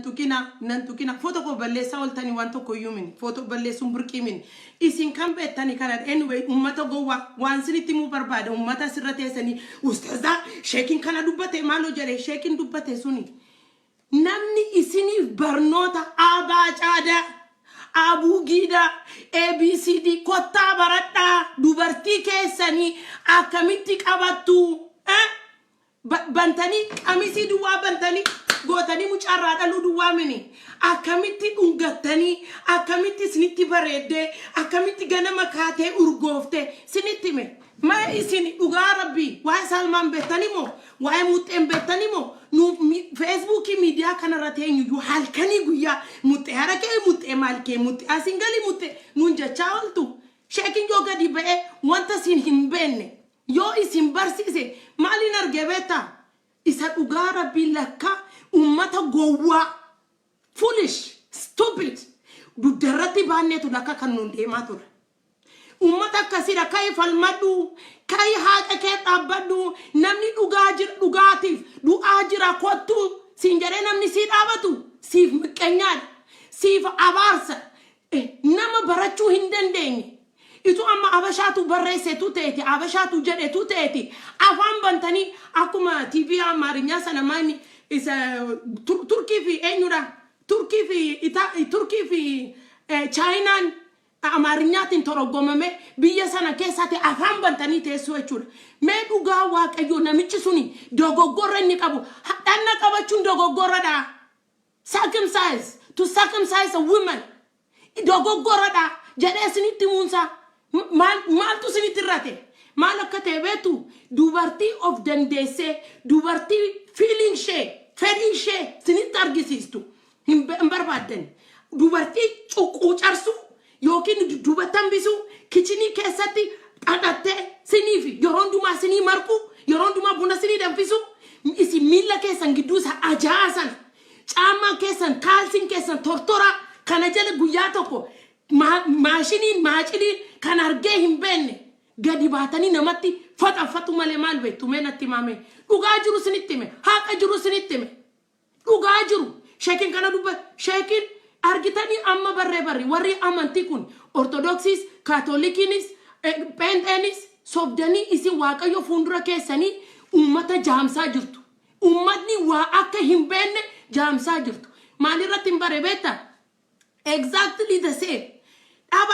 Tuqina, nan tuqina. Foto koo balleessaa ooltanii waan tokko iyyuu mini. Foto balleessuun burqii mini. Isin kan beektani kana. Anyway, ummata gowwaa, waan isinitti himuu barbaada, ummata asirra teessanii ustazaa, sheekin kana dubbate, maaloo jedhe sheekin dubbate suni. Namni isiniif barnoota abaa caadaa, abuugiidaa, ABCD kottaa baradhaa, dubartii keessanii akkamitti qabattu, eh? Bantanii qamisii duwwaa bantanii gootanii mucaarraa dhaluu duwwaa mini. Akkamitti dhungattanii, akkamitti isinitti bareeddee, akkamitti ganama kaatee urgooftee isinitti hime. Maa isin dhugaa rabbii waa'ee Salmaan beektanii moo, waa'ee muxxeen beektanii moo? Nuuf Feesbuukii miidiyaa kanarra teenyu iyyuu halkanii guyyaa muxxee harakee, muxxee maal kee, muxxee asiin galii, muxxee nuun jechaa ooltu. Sheekin yoo gadi ba'ee wanta isin hin beekne yoo isin barsiise, maaliin argee beektaa? Isa dhugaa rabbii lakkaa ummata gowwaa, foolish, stupid dugdarratti baanneetu lakka kan nuun deemaa ture. Ummata akkasiidha. Ka'i falmadhu, ka'i haaqa kee dhaabbadhu. Namni dhugaa jira, dhugaatiif du'aa jira, kottu siin jedhee namni sii dhaabatu siif miqqeenyaadha, siif abaarsa. Nama barachuu hin dandeenye. Itu amma abashaatu barreessetu ta'eeti, abashaatu jedhetu ta'eeti, afaan bantanii akkuma TV Amaarinyaa sana maani isa Turkii fi eenyudha, Turkii fi Turkii fi Chaayinaan Amaarinyaatiin toroggomame biyya sana keessatti afaan bantanii teessuu jechuudha. Mee dhugaa Waaqayyoo, namichi suni dogoggorra inni qabu dhanna qabachuun dogoggoradha. Circumcise, to circumcise a woman dogoggoradha jedhee isinitti himuunsaa maal maaltu isinitti irrate? Maal akka ta'e beektu? Dubartii of dandeessee, dubartii feeling ishee, fedhii ishee isinitti argisiistu hin barbaaddan. Dubartii cuqquu carsu yookiin dudduubatti hambisuu, kichinii keessatti xaxattee siniif yeroo hundumaa sinii marqu, yeroo hundumaa buna sinii danfisu, isin miilla keessan gidduu isa ajaa'aa sana, caammaan keessan, kaalsiin keessan tortora kana jala guyyaa tokko maashiniin maaciliin kan argee hin beekne gadi baatanii namatti faxaffatu malee maal beektu? Mee natti himame. Dhugaa jiru isinitti hime, haqa jiru isinitti hime, dhugaa jiru. Sheekin kana dubba, sheekin argitanii amma barree barri warri amantii kun, Ortodoksiis, Kaatolikiinis, Pheenxeenis, sobdanii isin Waaqayyo fuuldura keessanii ummata jaamsaa jirtu. Ummatni waa akka hin beekne jaamsaa jirtu. Maalirratti hin bare beektaa? Exactly the same dhaba.